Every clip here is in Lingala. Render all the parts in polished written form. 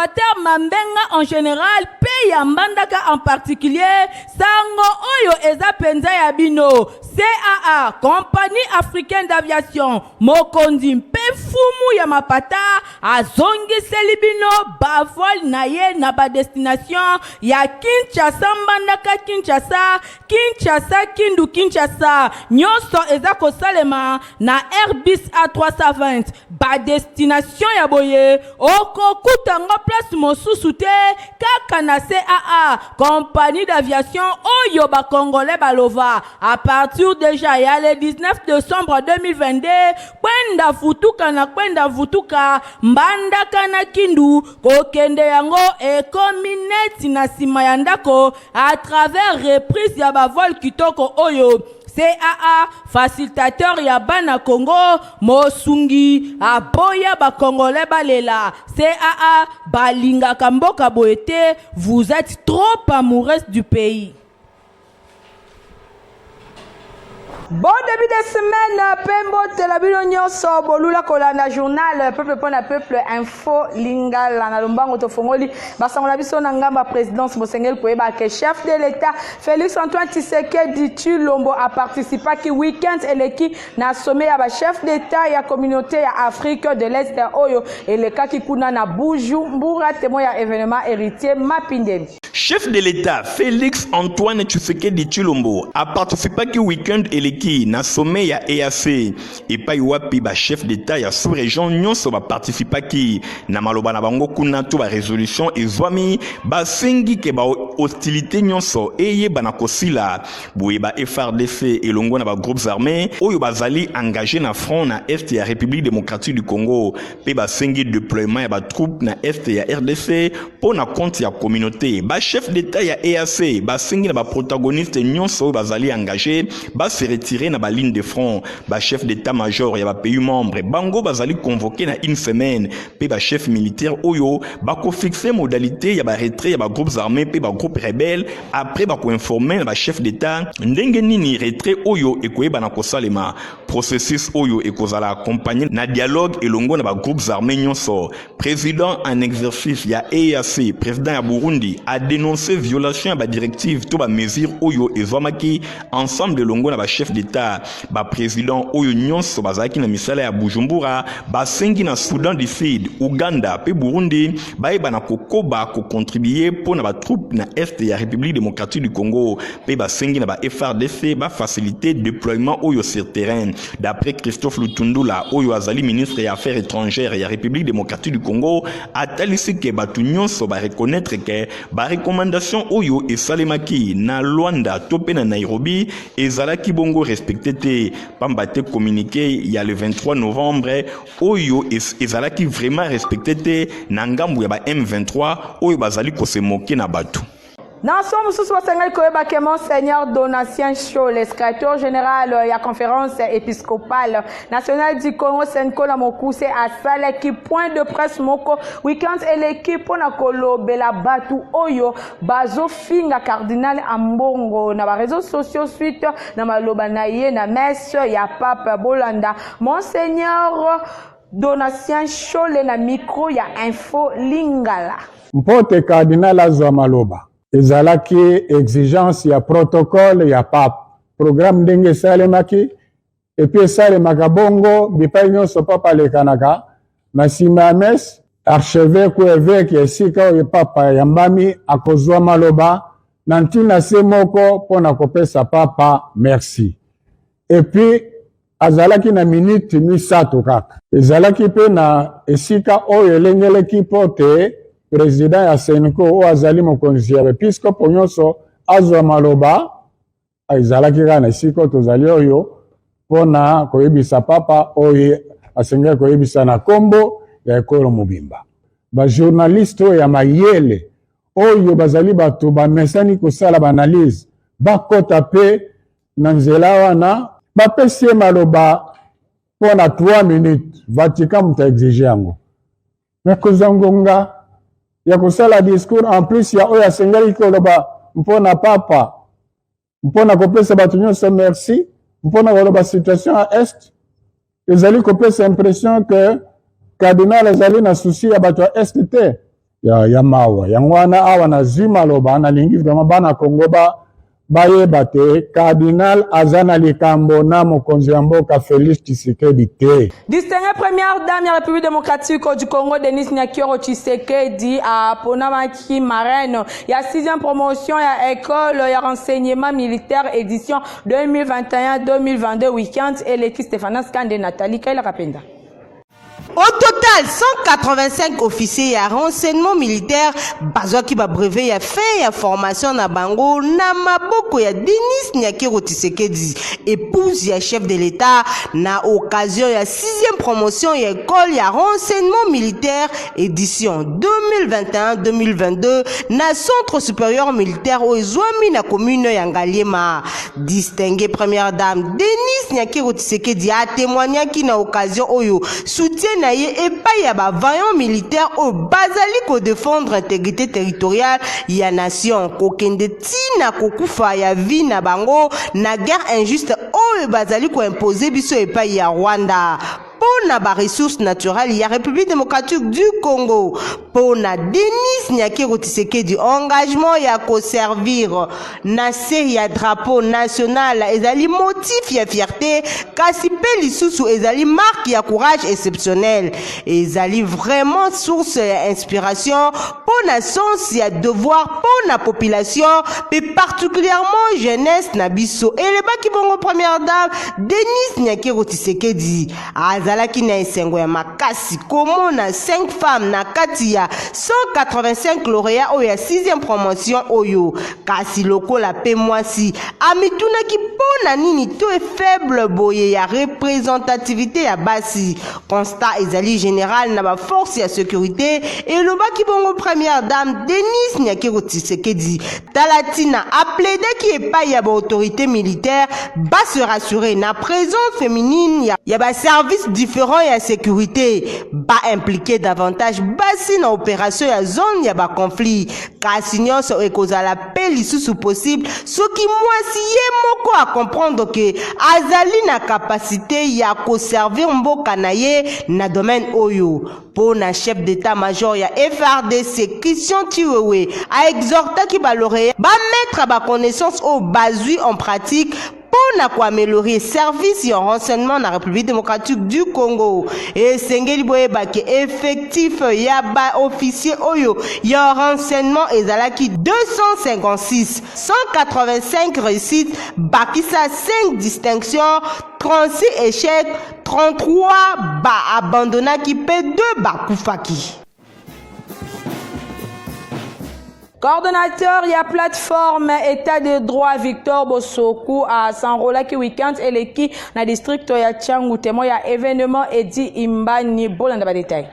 Equateur Mambenga en general mpe ya Mbandaka en particulier, sango oyo eza penza ya bino. CAA, Compagnie Africaine d'Aviation, mokonzi mpe mfumu ya mapata azongiseli bino ba vol na ye na ba destination ya Kinshasa Mbandaka Kinshasa, Kinshasa Kindu Kinshasa. Nyonso eza kosalema na Airbus A320. Ba destination ya boye okokuta ngo place mosusu te kaka na CAA, compagnie d'aviation oyo ba congolais balova à partir dejà ya le 19 decembre 2022 kwenda vutuka na kwenda vutuka Mbandaka na Kindu kokende yango ekomi neti na sima ya ndako à travers reprise ya ba vol kitoko oyo CAA, facilitateur ya bana Congo, mosungi aboya ba congolais balela. CAA balingaka mboka boye te, vous etes trop amoureuse du pays. Bon début de semaine pe mbote na bino nyonso bolula kolanda journal peuple mpo na peuple info lingala na lombango tofongoli basango na biso na ngambo ya présidence bosengeli koyeba ke chef de l'état Félix Antoine Tshisekedi Tshilombo aparticipaki week-end eleki na sommet ya ba chef d'état ya communauté ya Afrique de l'Est oyo elekaki kuna na Bujumbura, témoin ya événement héritier Mapindemi. Chef de l'Etat Felix Antoine Tshisekedi Tshilombo a participaki week-end eleki na sommet ya EAC epai wapi ba chef d'Etat ya sous-region nyonso ba participaki na maloba na bango kuna to ba resolution ezwami basengi ke ba hostilité nyonso eyebana kosila boye ba FARDC elongo na ba groupes armés oyo bazali engagé na front na est ya République démocratique du Congo mpe basengi deploiement ya ba troupes na est ya RDC mpo na compte ya communauté. Ba chefs d'Etat ya EAC basengi na ba protagonistes nyonso oyo bazali engagé ba se retirer na ba ligne de front. Ba chefs d'état-major ya ba pays membres bango bazali convoqué na une semaine mpe ba chefs militaires oyo bakofixe modalité ya ba retrait ya ba groupes armés mpe ba groupes rebelles après bakoinforme na ba chefs d'Etat ndenge nini retrait oyo ekoyebana kosalema. Processus oyo ekozala accompagné na dialogue elongo na ba groupes armés nyonso. President en exercice ya EAC, president ya Burundi, a denonce violation ya ba directives to ba mesures oyo ezwamaki ensemble elongo na ba chefs d'Etat. Ba presidents oyo nyonso bazalaki na misala ya Bujumbura basengi na Soudan du Sud, Ouganda pe Burundi bayeba na kokoba ko contribuer mpo na ba troupes na est ya République démocratique du Congo pe basengi na ba FARDC ba faciliter deploiement oyo sur terrain. D'après Christophe Lutundula oyo azali ministre ya Affaires étrangères ya République démocratique du Congo, atalisi ke bato nyonso ba reconnaître ke ba recommandations oyo esalemaki na Luanda to pe na Nairobi ezalaki bongo respecte te, pamba te communiqué ya le 23 novembre oyo ezalaki vraiment respecte te na ngambo ya ba M23 oyo bazali ko se moquer na bato. Na nso mosusu basengeli koyeba ke Monseigneur Donatien Shole, secrétaire général ya Conférence épiscopale nationale du Congo CENCO na mokuse, asalaki point de presse moko week-end eleki mpo na kolobela bato oyo bazofinga cardinal Ambongo na ba réseaux sociaux suite na maloba na ye na messe ya pape. Bolanda Monseigneur Donatien Shole na micro ya Info Lingala. Mpo te cardinal azwa maloba, ezalaki exigence ya protocole ya pape. Programme ndenge esalemaki, et puis esalemaka bongo bipai nyonso pape alekanaka, na nsima ya messe, archevêque ou évêque ya esika oyo pape ayambami akozwa maloba na ntina se moko mpo na kopesa papa merci. Et puis azalaki na minute misato kaka. Ezalaki mpe na esika oyo elengeleki mpo te president ya CENCO oyo azali mokonzi ya baepiskopo nyonso azwa maloba. Ezalaki kaka na esika oyo tozali oyo mpo na koyebisa papa oyo asengeli koyebisa na nkombo ya ekolo mobimba. Ba journaliste oyo ya mayele oyo bazali bato bamesani kosala ba analyse bakota mpe na nzela wana, bapesi ye maloba mpo na 3 minutes. Vatican moto exige yango, me kozwa ngonga ya kosala discours en plus ya oyo asengeli koloba mpo na papa, mpo na kopesa bato nyonso merci, mpo na koloba situation ya est, ezali kopesa impression que cardinal azali na souci ya bato ya est te. ya, ya mawa. Yango wana awa nazwi maloba, nalingi vraiment bana Congo ba bayeba te cardinal aza na likambo na mokonzi ya mboka Felix Tshisekedi te. Distinguée première dame ya République démocratique du Congo, Denise Nyakeru Tshisekedi aponamaki marraine ya 6e promotion ya école ya renseignement militaire édition 2021-2022. Week-end eleki, Stéphanas Kande, Nathalie Kaila Kapenda. Au total, 185 officiers ya renseignement militaire bazwaki babrevet ya fin ya formation na bango na maboko ya Denise Nyakeru Tshisekedi, épouse ya chef de l'État, na occasion ya 6e promotion ya école ya renseignement militaire édition 2021-2022 na centre supérieur militaire oyo ezwami na commune ya Ngaliema. Distinguée première dame Denise Nyakeru Tshisekedi atémoignaki na occasion oyo soutien na ye epai ya bavaillant militaire oyo bazali kodéfendre intégrité territoriale ya nation, kokende ntina kokufa ya vie na bango na guerre injuste oyo bazali koimpose biso epai ya Rwanda mpo na baressource naturelle ya République démocratique du Congo. Mpo na Denise Nyakeru Tshisekedi, engagement ya koservir na se ya drapeau national ezali motif ya fierté, kasi mpe lisusu ezali marque ya courage exceptionnel, ezali vraiment source ya inspiration mpo na sens ya devoir mpo na population mpe particulièrement jeunesse na biso, elobaki bongo première dame Denise Nyakeru Tshisekedi. Azalaki na esengo ya makasi komona 5 femmes na kati ya 185 lauréat oyo ya 6e promotion oyo. Kasi lokola mpe mwasi, amitunaki mpo na nini taux faible boye ya représentativité ya basi. Constat ezali général na baforce ya sécurité, elobaki bongo première dame Denise Nyakeru Tshisekedi. Tala ntina aplaidaki epai ya baautorité militaire base rassurer na présence féminine ya baservice différent ya sécurité, baimpliquer davantage basi na opération ya zone ya baconflit. Kasi nyonso ekozala mpe lisusu possible soki mwasi ye moko acomprendre ke azali na capacité ya koservir mboka na ye na domaine oyo. Mpo na chef d'état-major ya FARDC Christian Tshiwewe, aexhortaki balauréat bamettre baconnaissance oyo bazwi en pratique mpo na koaméliorer service ya renseignement na République démocratique du Congo. Esengeli boyebaki effectif ya baofficier oyo ya renseignement ezalaki 256, 185 réussites bakisa 5 distinctions, 36 échecs, 33 baabandonaki mpe 2 bakufaki. Coordonnateur ya plateforme État de droit Victor Bosoku as'enrôlaki week-end eleki na district ya Tshangu, témoin ya événement Edi Imbani. Bolanda ba détail.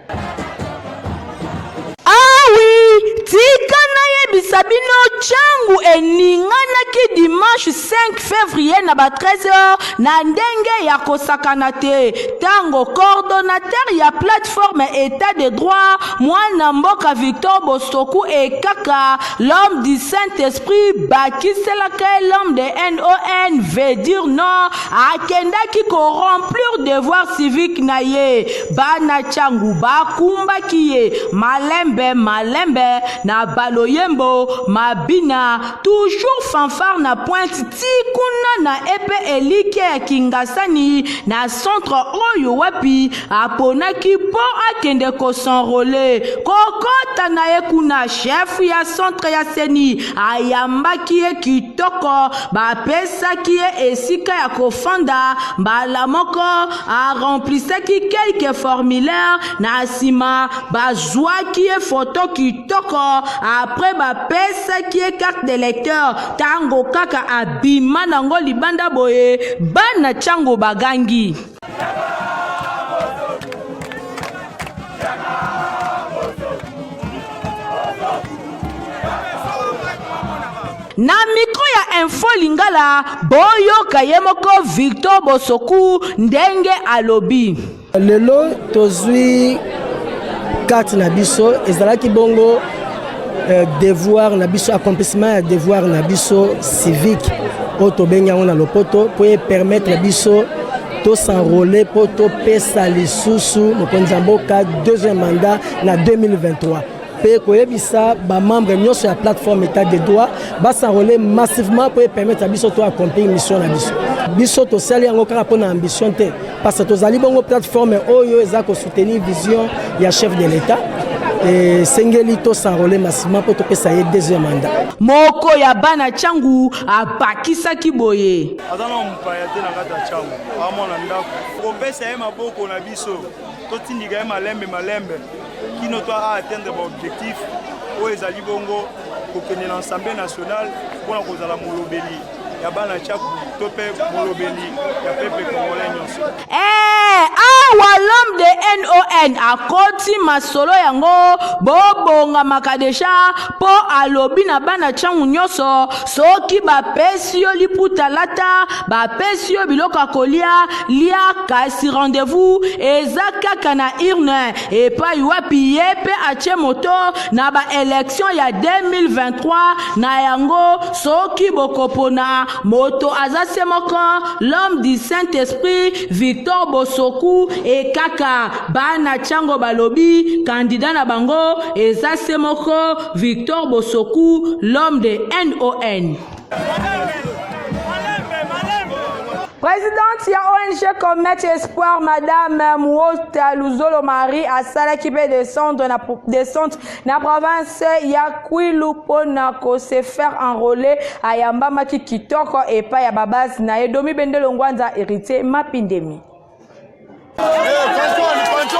Ah oui, tika nayebisa bino, Tshangu eninganaki dimanche 5 février na ba 13h na ndenge ya kosakana te, ntango coordonnateur ya plateforme État de droit, mwana mboka Victor Bosoku ekaka, l'homme du Saint-Esprit bakiselaka l'homme de non veut dire non, akendaki koremplir devoir civique na ye. Bana Tshangu bakumbaki ye malembe malembe na baloyembo, mabina, toujours fanfare na pointe, ti kuna na epe elike ya Kingasani, na centre oyo wapi aponaki mpo akende kos'enrôler. Kokota na ye kuna, chef ya centre ya CENI ayambaki ye kitoko, bapesaki ye esika ya kofanda. Mbala moko aremplisaki quelques formulaire, na nsima bazwaki ye foto kitoko, après bapesaki ye carte d'électeur. Ntango kaka abima nango libanda boye, bana Tshangu bagangi. Na micro ya Info Lingala, boyoka ye moko Victor Bosoku ndenge alobi. Lelo tozwi carte na biso, ezalaki bongo devoir na biso, accomplissement ya devoir na biso civique oyo tobengi yango na lopoto, mpo epermettre biso tos'enrôler mpo topesa lisusu mokonzi ya mboka deuxième mandat na 2023. Mpe koyebisa bamembre nyonso ya plateforme État de droit bas'enrôler massivement mpo epermettre biso to accomplir mission na biso. Biso tosali yango kaka mpo na ambition te, parce que tozali bongo plateforme oyo eza kosoutenir vision ya chef de l'État. Esengeli tos'enrôler massivement mpo topesa ye deuxième mandat. Moko ya bana Tshangu abakisaki boye: Aza na mopaya te na kati ya Tshangu, amona ndako. Kopesa ye maboko na biso, totindika ye malembe malembe kino to aatteindre baobjectif oyo ezali bongo kokende na Assemblée nationale mpona kozala molobeli ya bana Tshangu to mpe molobeli ya peuple congolais nyonso. Awa l'homme de non akoti masolo yango, bobongamaka déjà, mpo alobi na bana Tshangu nyonso: soki bapesi yo liputa, lata, bapesi yo biloko ya kolia, lia, kasi rendez-vous eza kaka na urne, epai wapi ye mpe atie moto na baélection ya 2023. Na yango, soki bokopona moto, aza se moko, l'homme du saint esprit Victor Bosoku. E kaka bana Tshangu balobi candidat na bango eza se moko, Victor Bosoku, l'homme de non. Présidente ya ONG Comet Espoir, Madame Muota Luzolo Marie, asalaki mpe descente na province ya Kwilu mpona kose faire enrôler. Ayambamaki kitoko epai ya babase na ye Domi Bendelo Ngwanza, Héritier Mapindemi.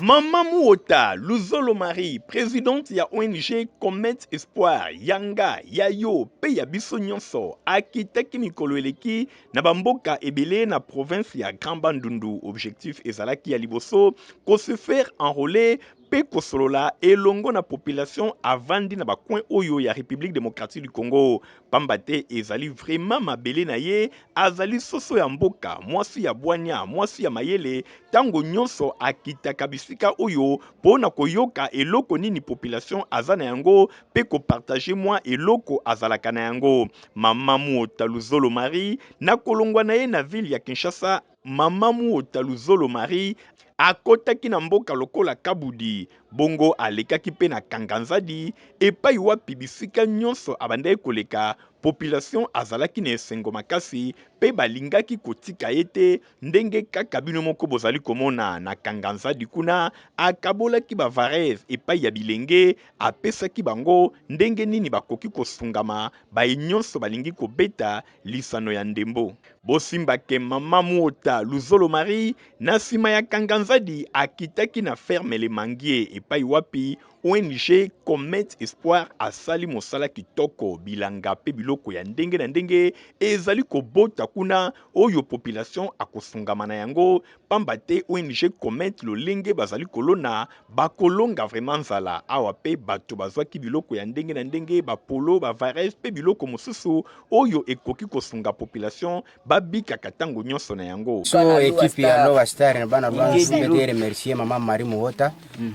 Mama Muota Luzolo Marie, présidente ya ONG Comet Espoir, yanga ya yo mpe ya biso nyonso, akitaki mikolo eleki na bamboka ebele na province ya Grand Bandundu. Objectif ezalaki ya liboso kose faire enrôler mpe kosolola elongo na population avandi na bacoin oyo ya République démocratique du Congo, pamba te ezali vraiment mabele na ye. Azali soso ya mboka, mwasi ya bwanya, mwasi ya mayele. Ntango nyonso akitaka bisika oyo mpo na koyoka eloko nini population aza na yango mpe kopartager mwa eloko azalaka na yango. Mama Muota Luzolo Marie, na kolongwa na ye na ville ya Kinshasa, Mama Muota Luzolo Marie akɔtaki na mboka lokola Kabudi, bongo alekaki mpe na Kanganzadi, epai wapi bisika nyonso abandaki koleka, population azalaki na esengo makasi mpe balingaki kotika ye te. Ndenge kaka bino moko bozali komona, na Kanganzadi kuna akabolaki bavareuses epai ya bilenge, apesaki bango ndenge nini bakoki kosungama baye nyonso balingi kobeta lisano ya ndembo. Bosimbake Mama Muota Luzolo Marie, na nsima ya Kanganzadi, akitaki na ferme Le Manguier, epai wapi ONG Comet Espoir asali mosala kitoko. Bilanga mpe biloko ya ndenge na ndenge ezali kobota kuna, oyo population akosungama na yango, pamba te ONG Comet, lolenge bazali kolona, bakolonga vraiment nzala awa. Mpe bato bazwaki biloko ya ndenge na ndenge, bapolo, bavareuses mpe biloko mosusu oyo ekoki kosunga population babikaka ntango nyonso na yango. So équipe ya Lova Star na bana Lwanzu mpe remercier Mama Marie Muota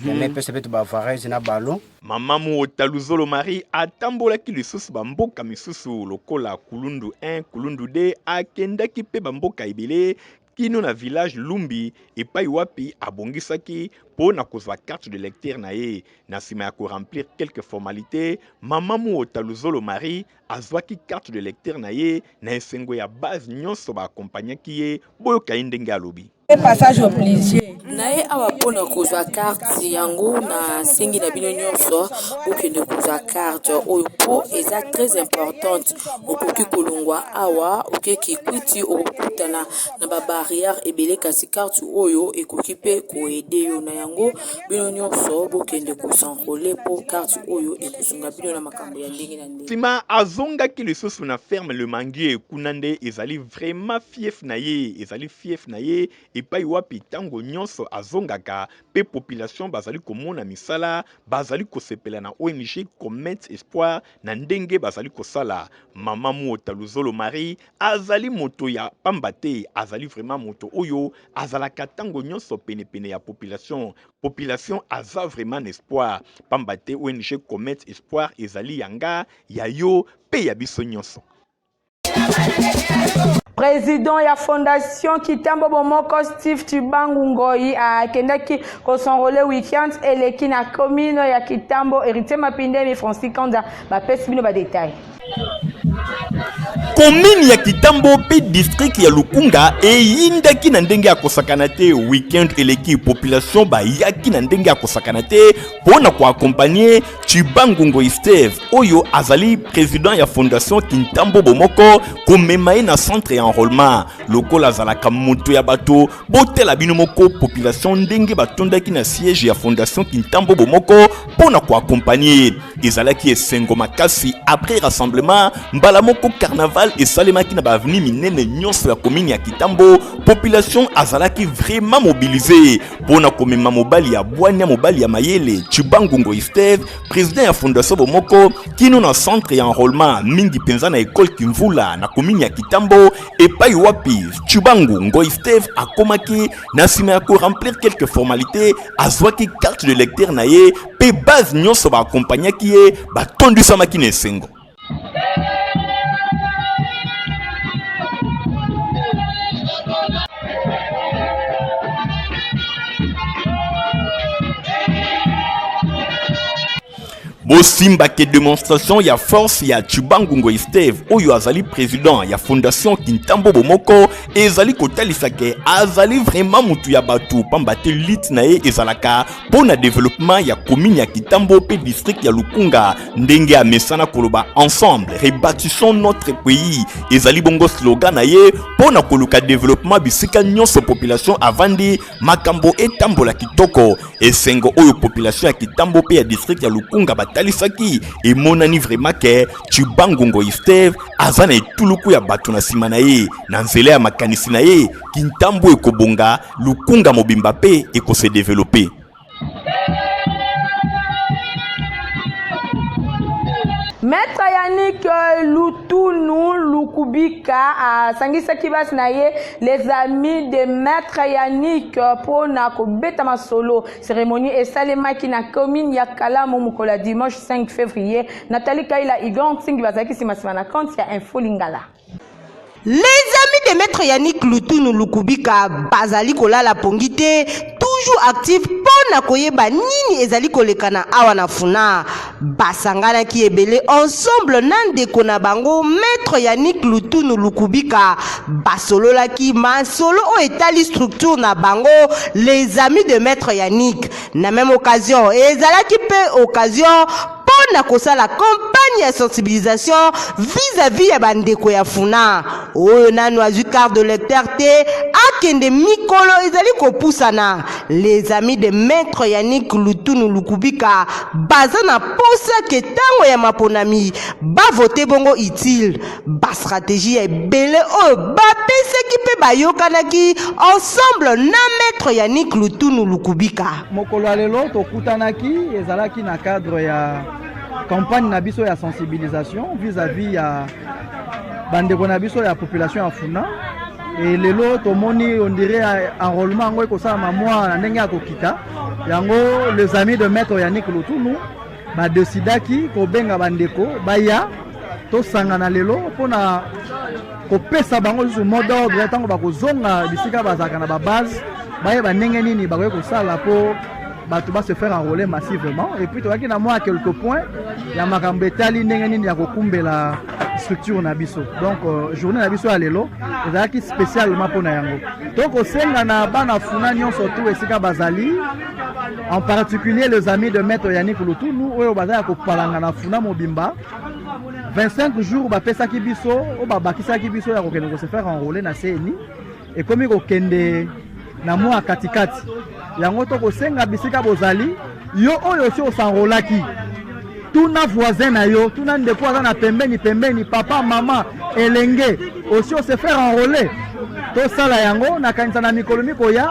yame epesa mpe to bavareuses na ballon. Mama Muota Luzolo Marie atambolaki lisusu bamboka misusu lokola Kulundu 1, Kulundu 2. Akendaki mpe bamboka ebele kino na village Lumbi, epai wapi abongisaki mpo na kozwa carte de lecteur na ye. Na nsima ya koremplir quelques formalités, Mama Muota Luzolo Marie azwaki carte de lecteur na ye na esengo ya base nyonso baakompagnaki ye. Boyoka ye ndenge alobi. Passage obligé. Na ye awa mpona kozwa carte yango. Nasengi na bino nyonso bokende kozwa carte oyo mpo eza très importante. Okoki kolongwa awa, okeki kwiti, okokutana na babarrière ebele, kasi carte oyo ekoki mpe koaider yo na yango. Bino nyonso bokende kos'enrôler mpo carte oyo ekosunga bino na makambo ya ndenge na ndenge. Nsima azongaki lisusu na ferme Le Manguier. Kuna nde ezali vraiment fief na ye, ezali fief na ye, epai wapi ntango nyonso azongaka mpe population bazali komona misala, bazali kosepela na ONG Comet Espoir na ndenge bazali kosala. Mama Muota Luzolo Marie azali moto ya pamba te, azali vraiment moto oyo azalaka ntango nyonso penepene ya population. Population aza vraiment na espoir, pamba te ONG Comet Espoir ezali ya nga, ya yo mpe ya biso nyonso. President ya Fondation Kitambo Bomoko Steve Tshibangu Ngoyi akendaki ko s'enrôler week-end eleki na commune ya Kitambo. Héritier Mapindemi, Francis Kanza bapesi bino ba détails. Commune ya Kitambo mpe district ya Lukunga eyindaki na ndenge ya kosakana te. Week-end eleki population bayaki na ndenge ya kosakana te mpo na koakompagne Tshibangu Ngoyi Steve oyo azali president ya fondation Kintambo Bomoko komema ye na centre ya enrôlement. Lokola azalaka moto ya bato, botela bino moko population ndenge batondaki na siège ya fondation Kintambo Bomoko mpo na koakompagne ye. Ezalaki esengo makasi après rassemblement, mbala moko carnaval esalemaki na ba avenue minene nyonso ya commune ya Kitambo. Population azalaki vraiment mobilisée mpo na komema mobali ya bwania, mobali ya mayele Tshibangu Ngoyi Steve, president ya fondation Bomoko, kino na centre ya enrôlement, mingi mpenza na ekole Kimvula na commune ya Kitambo, epai wapi Tshibangu Ngoyi Steve akomaki na nsima ya koremplir quelques formalités, azwaki carte de lecteur na ye mpe base nyonso baakompagnaki ye batondisamaki na esengo. Bosimba ke demonstration ya force ya Tshibangu Ngoyi Steve oyo azali president ya fondation Kintambo Bomoko ezali kotalisa ke azali vraiment mutu ya bato, pamba te lutte na ye ezalaka mpo na developpement ya commune ya Kitambo mpe district ya Lukunga. Ndenge amesana koloba ensemble rebâtissons notre pays ezali bongo slogan na ye mpo na koluka developpement bisika nyonso population avandi, makambo etambola kitoko. Esengo oyo population ya Kitambo mpe ya district ya Lukunga batalisaki emonani vraiment ke Tshibangu Ngoyi Steve aza na etuluku ya bato na nsima na ye. Na nzela ya makanisi na ye, Kintambo ekobonga, Lukunga mobimba mpe ekose developper. Maître Yannick Lutunu Lukubika asangisaki basi na ye les amis de Maître Yannick mpo na kobeta masolo. Cérémonie esalemaki na commune ya Kalamu mokolo ya dimanche 5 février. Nathalie Kaila Igor Nsingi bazalaki nsima nsima na compte ya Info Lingala. Les amis de Maître Yannick Lutunu Lukubika bazali kolala pongi te, toujours actif mpo na koyeba nini ezali kolekana awa na Funa. Basanganaki ebele ensemble na ndeko na bango Maître Yannick Lutunu Lukubika, basololaki masolo oyo etali structure na bango les amis de Maître Yannick. Na même occasion, ezalaki mpe occasion mpo na kosala campagne ya sensibilisation vis-à-vis ya bandeko ya Funa oyo nanu azwi carte de lecteur te akende mikolo ezali kopusana. Les amis de Maître Yannick Lutunu Lukubika baza na posa ke tango ya maponami bavote bongo utile. Ba stratégie ya ebele oyo bapesaki mpe bayokanaki ensemble na Maître Yannick Lutunu Lukubika. Mokolo ya lelo tokutanaki ezalaki na cadre ya campagne na biso ya sensibilisation vis-à-vis ya bandeko na biso ya population ya Funa. Et lelo tomoni on dirait enrôlement yango ekosalama mwa na ndenge ya kokita yango. Les amis de Maître Yannick Lutunu badesidaki kobenga bandeko baya tosangana lelo mpona kopesa bango lisusu mot d'ordre ntango bakozonga bisika bazalaka na babase, bayeba ndenge nini bakoki kosala mpo bato ba se faire enrôler massivement. Et puis toyaki na mwa quelques points ya makambo etali ndenge nini ya kokumbela structure na biso. Donc journée na biso ya lelo ezalaki spécialement mpona yango. Tokosenga na bana Funa nyonso tu esika bazali, en particulier les amis de Maître Yannick Lutunu oyo baza ya kopalanga na Funa mobimba, 25 jours bapesaki biso oyo babakisaki biso ya kokende kose faire enrôler na CENI ekomi kokende na mwa katikati. Yango tokosenga bisika bozali, yo oyo osi osenrôlaki, tuna voisin na yo, tuna ndeko aza na pembeni pembeni, papa, mama, elenge, osi ose faire enrôler. Tosala yango. Nakanisa na mikolo mikoya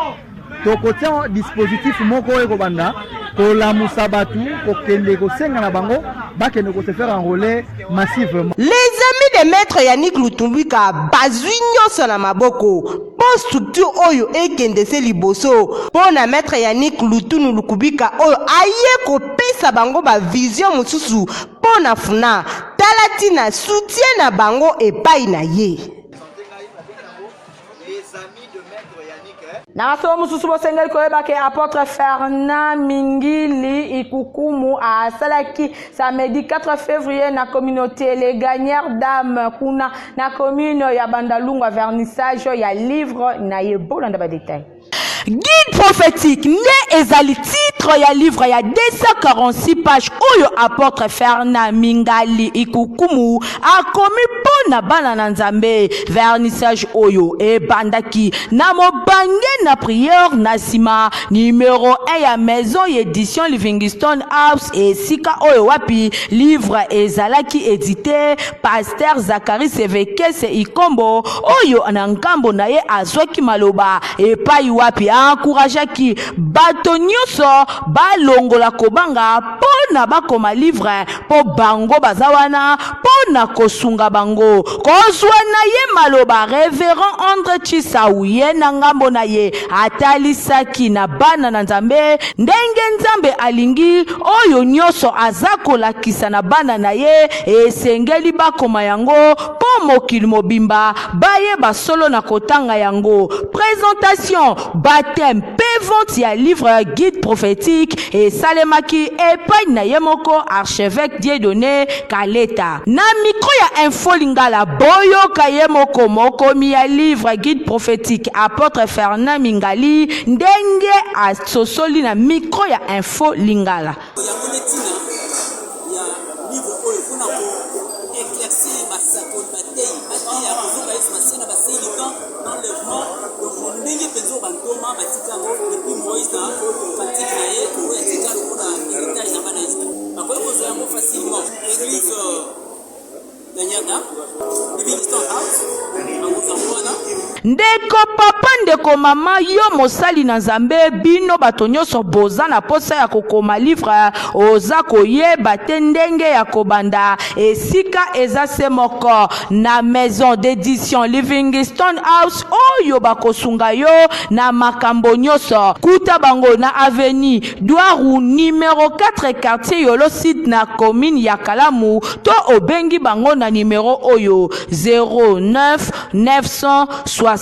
tokotia dispositif moko oyo ekobanda kolamusa bato kokende kosenga na bango bakende kose faire enrôler massivement. Les amis de Maître Yannick Lutumbika bazwi nyonso na maboko mpo structure oyo ekende se liboso mpo na Maître Yannick Lutunu Lukubika oyo aye kopesa bango bavision mosusu mpo na Funa. Tala ntina soutien na bango epai na ye. Na masolo mosusu, bosengeli koyeba ke apôtre Fernand Mingili Ikukumu asalaki samedi 4 février na communauté Les Gagneurs d'âme kuna na commune ya Bandalungwa vernissage ya livre na ye. Bolanda ba détails. Guide prophétique nde ezali titre ya livre ya 246 page oyo apôtre Fernand Mingali Ikukumu akomi mpo na bana na Nzambe. Vernissage oyo ebandaki na mobange na prière, na nsima numero 1 ya maison édition Livingstone House, esika oyo wapi livre ezalaki édité, pasteur Zacharie Sevekese Ikombo oyo na ngambo na ye azwaki maloba epai wapi aencourageaki bato nyonso balongola kobanga mpo na bakoma livre, mpo bango baza wana mpo na kosunga bango. Kozwa na ye maloba, Reverend Andre Chisau ye na ngambo na ye atalisaki na bana na Nzambe ndenge Nzambe alingi oyo nyonso aza kolakisa na bana na ye esengeli bakoma yango mpo mokili mobimba bayeba solo na kotanga yango. Présentation, baptême mpe vente ya livre Guide prophétique esalemaki epai na ye moko archevêque Dieudonné Kaleta. Na micro ya Info Lingala, boyoka ye moko mokomi ya livre Guide prophétique, apôtre Fernand Mingali, ndenge asosoli na micro ya Info Lingala. Yango nde ntina ya livre oyo mpona ko éclaircir basakoli, bateyi, bateya kozonga Yesu Masiya na basili du temps, enlèvement, donc ndenge mpenza oyo bantoma batika yango depuis Moïse na pratique na ye oyo atika lokola héritage na bana Israël. Bakoki kozwa yango facilement église Danyada, Livingstone House, bakozwa yango wana. Ndeko papa, ndeko mama, yo mosali na Nzambe, bino bato nyonso boza na posa ya kokoma livre, oza koyeba te ndenge ya kobanda, esika eza se moko na maison d'édition Livingstone House oyo bakosunga yo na makambo nyonso. Kuta bango na avenue Dwaru numero 4, quartier Yolo Sud na commune ya Kalamu, to obengi bango na numero oyo 09 968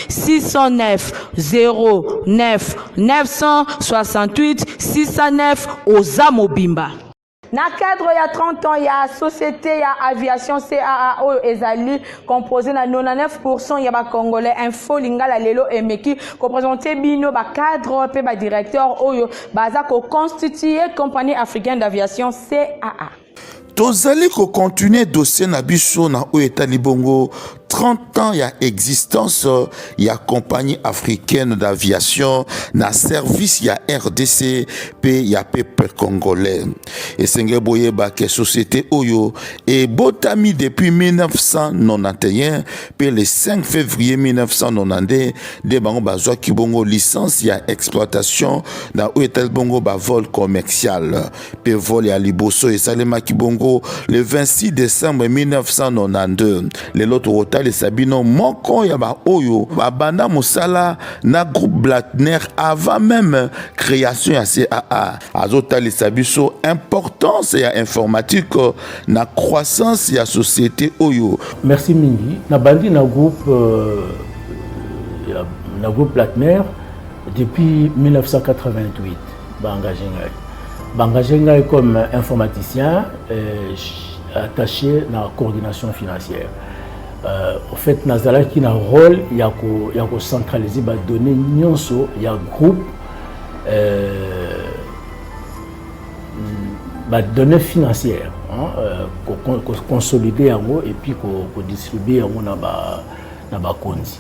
609, 09 968 609. Oza mobimba. Na cadre ya 30 ans ya société ya aviation CAA oyo ezali composé na 99% ya bacongolais, Info Lingala lelo emeki koprésente bino bacadre mpe badirecteur oyo baza koconstitue Compagnie africaine d'aviation CAA. Tozali kocontinue dossier na biso na oyo etali bongo 30 ans ya existence ya Compagnie africaine d'aviation na service ya RDC mpe ya peuple congolais. Esengeli boyeba ke société oyo ebotami depuis 1991 mpe le 5 février 1992 nde bango bazwaki bongo licence ya exploitation na oyo etali bongo bavol commercial, mpe vol ya liboso esalemaki bongo le 26 décembre 1992. Lelo tokotalisa bino moko ya baoyo babanda mosala na groupe Blattner avant même création ya CAA. Azotalisa biso importance ya informatique na croissance ya société oyo. Merci mingi. Nabandi na groupe na groupe Blattner depuis 1988. Baengage ngai, baengage ngai comme informaticien attaché na coordination financière. Au fait, nazalaki na rôle ya ko ya kocentraliser badonnées nyonso ya groupe, badonnées financières, hein, consolider yango et puis kodistribue yango na bakonzi.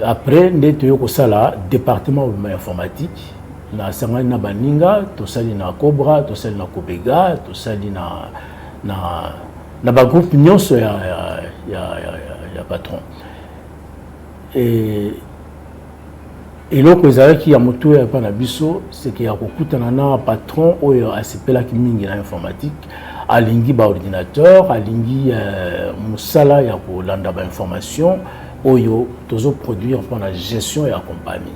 Après nde toye kosala département obima informatique. Nasangani na baninga, tosali na Cobra, tosali na Kobega, tosali na bagroupe nyonso ya patron. E, eloko ezalaki ya motuya epai na biso, seke ya kokutana na patron oyo asepelaki mingi na informatique, alingi baordinateur, alingi mosala ya kolanda bainformation oyo tozoproduire mpona gestion ya compagnie.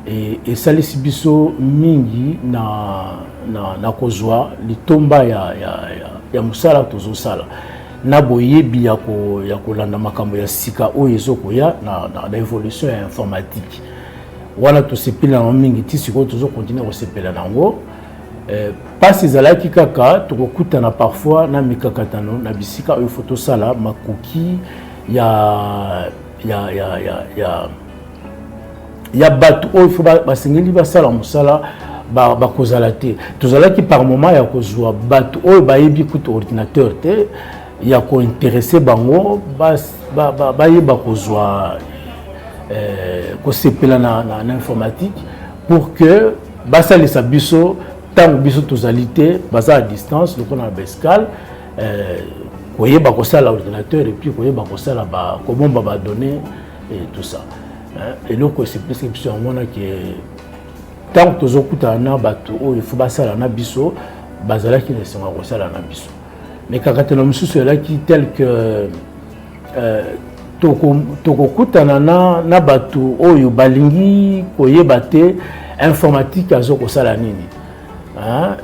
E, esalisi biso mingi na kozwa litomba ya mosala tozosala. na boyebi ya, ko, ya kolanda makambo ya sika oyo ezokoya na, na, na évolution ya informatique wana. Tosepeli yango mingi, ti sikoyo tozokontinue kosepela na yango. Mpasi ezalaki kaka tokokutana parfois na mikakatano na bisika oyo fo tosala makoki ya bato oyo fo basengeli basala mosala bakozala te. Tozalaki par moment ya kozwa bato oyo bayebi kutu ordinateur te, ya kointeresse bango bayeba kozwa kosepela na informatique pour que basalisa biso ntango biso tozali te, baza à distance lokola na baescale, koyeba kosala ordinateur et puis koyeba kosala kobomba badonnées et tout ça. Eloko esepelisi biso yango wana ke ntango tozokutana na bato oyo fo basala na biso, bazalaki na esengo ya kosala na biso. Mikakatano mosusu ezalaki tel que tokokutana na bato oyo balingi koyeba te informatique azo kosala nini, hein?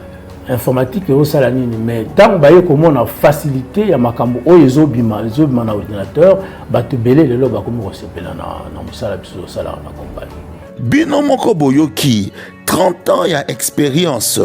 Informatique ezosala nini? Mais ntango baye komona facilité ya makambo oyo ezobima na ordinateur, bato ebele lelo bakomi kosepela na mosala biso tosalaka na compagnie. Bino moko boyoki, 30 ans ya expérience,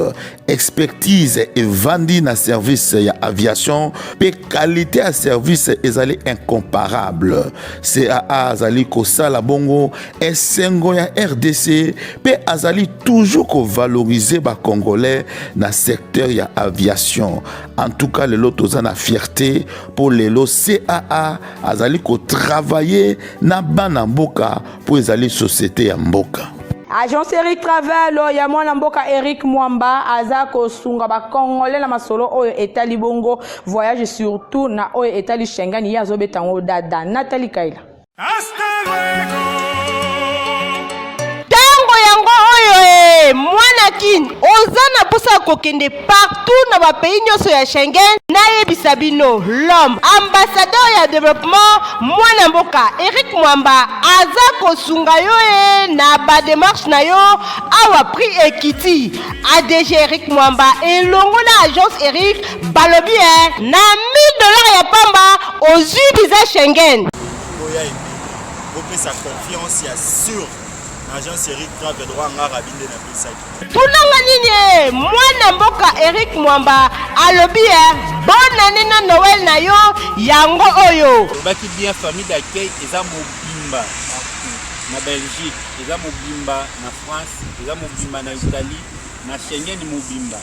expertise evandi na service ya aviation mpe qualité ya service ezali incomparable. CAA azali kosala bongo esengo ya RDC mpe azali toujours kovaloriser bacongolais na secteur ya aviation. En tout cas, lelo toza na fierté mpo lelo CAA azali kotravailler na bana mboka, mpo ezali société ya mboka. Agence Eric Travel ya mwana mboka Eric Mwamba aza kosunga bacongolais na masolo oyo etali bongo voyage, surtout na oyo etali Schengen. Ye azobeta yango dada Nathalie Kaila. Ntango yango oyo e mwana Kini oza na mposa ya kokende partout na bapays nyonso ya Schengen, nayebisa bino, l'homme ambassadeur ya développement, mwana mboka Eric Mwamba aza kosunga yo e na badémarche na yo. Awa prix ekiti. ADG Eric Mwamba elongo na agence Eric balobi e na 1000 $ ya pamba ozwi visa Schengen. Boya ebele, bopesa confiance ya sur na agence Eric Travel. Droit nga rabi nde napesaki. Tunanga nini e mwana mboka Eric Mwamba alobi e bonne année na Noël na yo yango oyo. Olobaki bien, famille d'accueil eza mobimba na Belgique, eza mobimba na France, eza mobimba na Italie, na Schengen mobimba.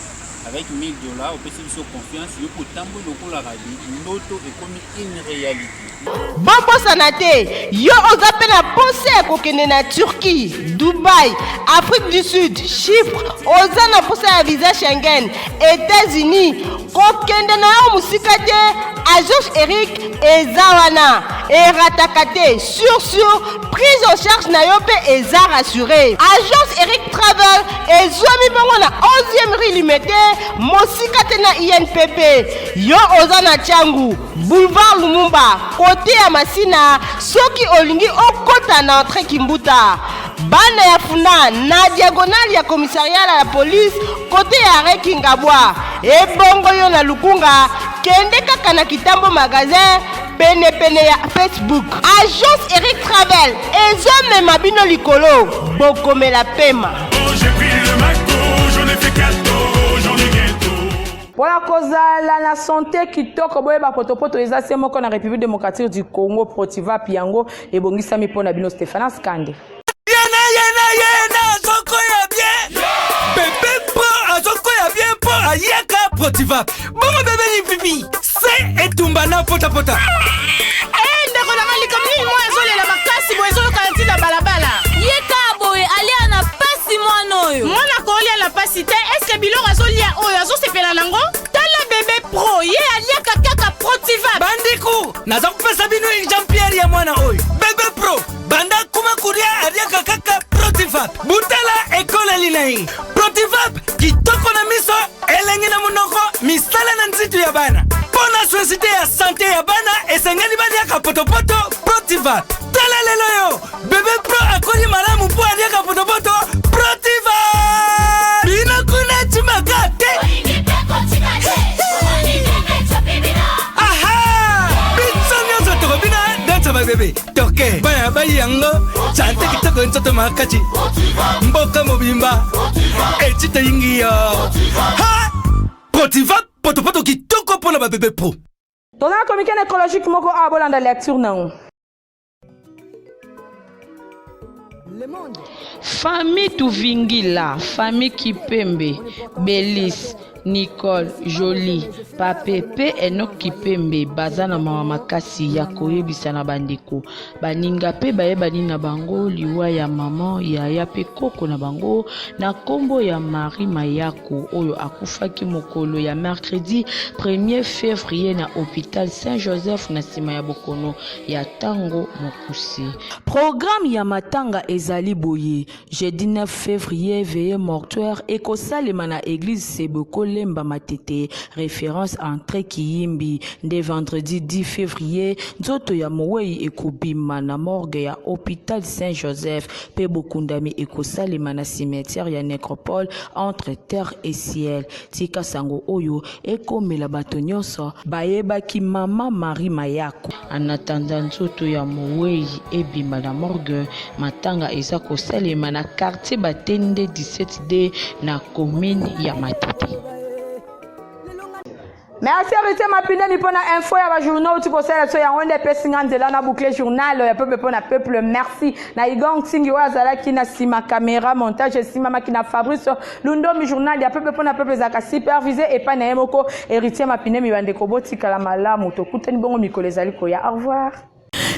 Avec 1000 $, opesi biso confiance, yo mpo otamboli lokola rabi, ndoto ekomi une réalité. Bobosana te, yo oza mpe na posa ya kokende na Turquie, Dubai, Afrique du Sud, Chypre, oza na posa ya visa Schengen, États-Unis, kokende na yo mosika te, agence Eric eza wana, erataka te. Sur sur prise en charge na yo mpe eza rassuré. Agence Eric Travel ezwami bongo na 11e rue Limete, mosika te na INPP. Yo oza na Tshangu, boulevard Lumumba, kote ya Masina, soki olingi okɔta na entrée Kimbuta. Bana ya Funa, na diagonale ya commissariat ya police, kote ya arrêt Kingabwa. Ebongo yo na Lukunga, kende kaka na Kitambo magasin, penepene ya Facebook. Agence Eric Travel ezomema bino likolo, bokomela pema. J'ai pris le McDo, j'en ai fait cadeau, j'en ai bientôt. Mpona kozala na santé kitoko, boyeba potopoto eza se moko na République démocratique du Congo, Protivap. Yango ebongisami mpo na bino. Stéphanas Kande. Yena yena yena, azokoya bien. Bébé Pro azokoya bien mpo ayaka Protivap. Bongo bébé Lipipi se etumba na potapota. Eh, ndeko nanga, likambo nini? Mwa ezolela makasi boye, ezoyoka ntina balabala. Ye kaka boye alia na pasi, mwana oyo. Mwana kolia na pasi te. Eske biloko azolia oyo azosepela nango? Tala bébé Pro, ye aliaka kaka Protivap. Bandeko, naza kopesa bino exemplaire ya mwana oyo bébé Pro. Banda kuma kolia, aliaka kaka Protivap. Butala ekoleli na ye. Protivap kitoko na miso, elengi na monoko, misala na nzitu ya bana. Mpo na société ya santé ya bana, esengeli baliaka potopoto Protivap. Tala lelo yo bébé Pro akoli malamu mpo aliaka potopoto Protivap. Bino kuna timaka te. Aha! bebe toke bana bayi yango sante kitoko nzoto makasi mboka mobimba etite yingi yo ha protiva potopoto kitoko mpo na babebe pro Toza na communiqué nécrologique moko awa bolanda lecture nango. Famille Tuvingila, famille Kipembe, Belis, Nicole, Jolie, Pape pe Enoch Kipembe baza na mawa makasi ya koyebisa na bandeko, baninga pe bayebani na bango liwa ya maman, yaya pe koko na bango na kombo ya Marie Mayako oyo akufaki mokolo ya mercredi 1er fevrier na hopital Saint Joseph na sima ya bokono ya tango mokuse. Programme ya matanga ezali boye, jeudi 9 fevrier veillée mortuaire ekosalema na eglise Sebeko Lemba Matete, reference entree Kiyimbi, nde vendredi 10 fevrier nzoto ya moweyi ekobima na morgue ya hopital Saint Joseph pe bokundami ekosalema na cimetière ya necropole entre terre et ciel. Tika sango oyo ekomela bato nyonso bayebaki mama Marie Mayako. En attendant nzoto ya moweyi ebima na morgue, matanga eza kosalema na quartier Batende 17D na commune ya Matete. Merci Héritier Mapindemi mpo na info ya ba journaux outi kosalela biso yango nde epesi nga nzela na boucle journal ya peuple mpo na peuple. Merci na Igor Nsingi oyo azalaki na nsima camera montage esimamaki na Fabrice Lundomi. Journal ya peuple mpo na peuple ezalaka supervisé epai na ye moko Héritier Mapindemi. Bandeko botikala malamu, tokutani bongo mikolo ezali koya. Au revoir.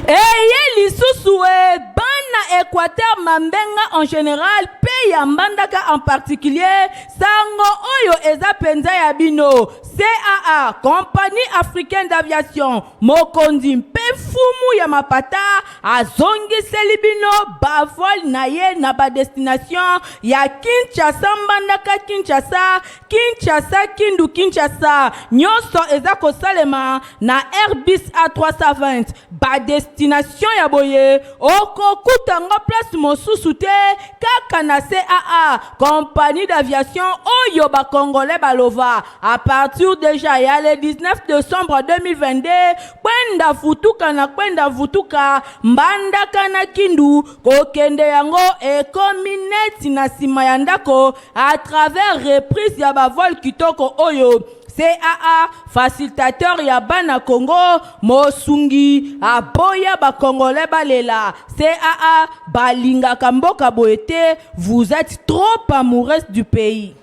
Eye lisusu e bana Equateur Mambenga en general pe ya Mbandaka en particulier, sango oyo eza penza ya bino. CAA, Compagnie Africaine d'Aviation, mokonzi mpe mfumu ya mapata azongiseli bino ba vol na ye na ba destination ya Kinshasa Mbandaka Kinshasa, Kinshasa Kindu Kinshasa. Nyonso eza kosalema na Airbus A320. Ba destination ya boye okokuta ngo place mosusu te kaka na CAA, compagnie d'aviation oyo ba congolais balova à partir dejà ya le 19 decembre 2022. Kwenda vutuka na kwenda vutuka Mbandaka na Kindu kokende yango ekomi neti na sima ya ndako à travers reprise ya ba vol kitoko oyo CAA facilitateur ya bana Congo mosungi aboya ba congolais balela. CAA balingaka mboka boye te, vous êtes trop amoureuse du pays.